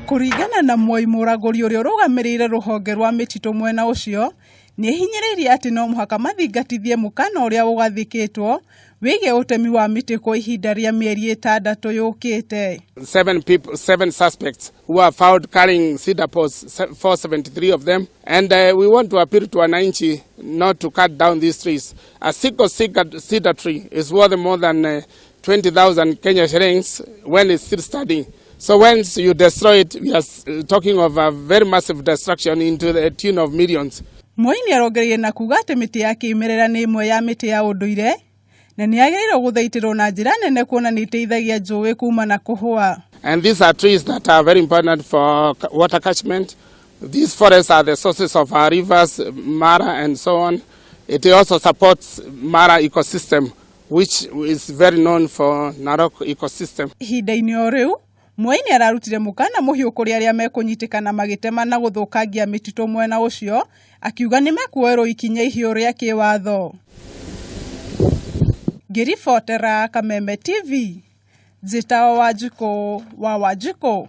Kũringana na Moi Mũragũri ũrĩa ũrũgamĩrĩire rũhonge rwa mĩtitũ mwena ũcio, nĩehinyĩrĩirie atĩ no mũhaka mathingatithie mũkana ũrĩa ũgathĩkĩtwo wĩgiĩ ũtemi wa mĩtĩ kwa ihinda rĩa mĩeri ĩtandatũ yũkĩte. Seven people, seven suspects who are found carrying cedar poles, 473 of them. And we want to appeal to wananchi not to cut down these trees. A single cedar tree is worth more than 20,000 Kenya shillings when it's still standing. So once you destroy it, we are talking of a very massive destruction into the tune of millions. Moi nĩ arongereire na kuga atĩ mĩtĩ ya kĩmerera nĩ ĩmwe ya mĩtĩ ya ũndũire na nĩ yagĩrĩirwo gũthaitĩrwo na njĩra nene kuona nĩ ĩteithagia njũĩ kuma na kũhũa. And these are trees that are very important for water catchment. These forests are the sources of our rivers, Mara and so on. It also supports Mara ecosystem, which is very known for Narok ecosystem. Ihinda-inĩ o rĩu Moi nĩ ararutire mũkana mũhiũ kũrĩ arĩa mekũnyitĩkana magĩtema na gũthũkangia mĩtitũ mwena ũcio, akiuga nĩ mekuoerwo ikinya ihiũ rĩa kĩwatho. Ngĩribotera Kameme TV, njĩtagwo Wanjikũ wa Wanjikũ.